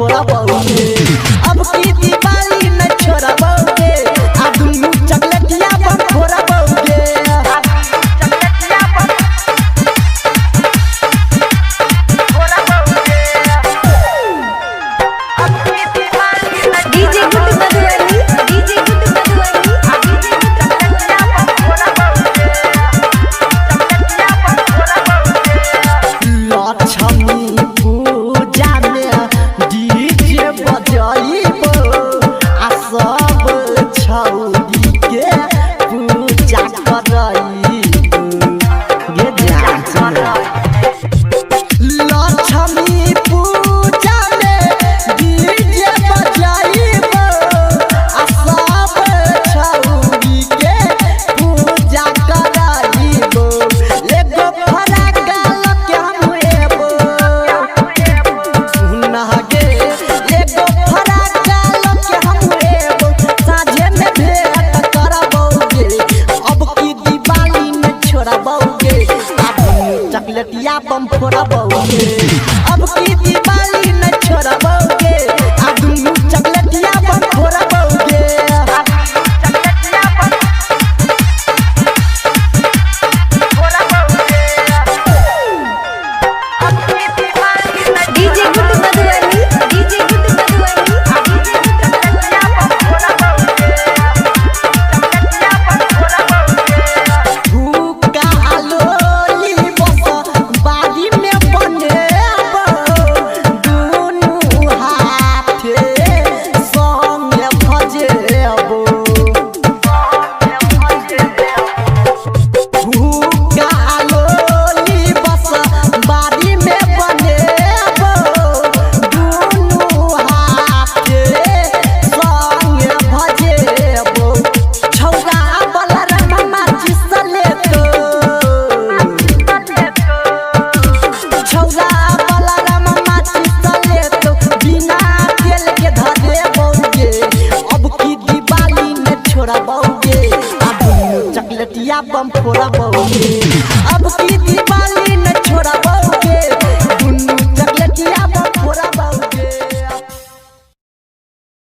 फोड़बौगे। अब की दिवाली न छोड़बौगे, आ दुनू चॉकलेटिया बम फोड़बौगे। DJ Guddu Madhubani, DJ Guddu Madhubani, DJ Guddu. Lakshmi Puja में डीजे बजैबो, आ सब छौरी के पूजा करैबो। गे जान सुन। लक्ष्मी पूजा में डीजे बजैबो, आ सब छौरी के पूजा करैबो। एगो फराका लके हम एबो, सुना गे, एगो फराका लके हम एबो, साँझे में भेंट करबौगे। अब की दिवाली में छोड़बौगे, आ दुनू चॉकलेटिया बम फोड़बौगे। अब की दिवाली में छोड़बौगे, आ दुनू चॉकलेटिया बम फोड़बौगे। DJ Guddu Madhubani, DJ Guddu Madhubani, DJ Guddu. भूखा लोली बस बाड़ी में बनेबो, दुनू हाथे संगे भजेबो। भूखा लोली बस बाड़ी में बनेबो, दुनू हाथे संगे भजेबो। छौरा बलराम माचिस लेतो, छौरा बलराम माचिस लेतो, बिना तेल के धरेबौगे। अब की दिवाली में छोड़बौगे, आ दुनू चॉकलेटिया बम फोड़बौगे।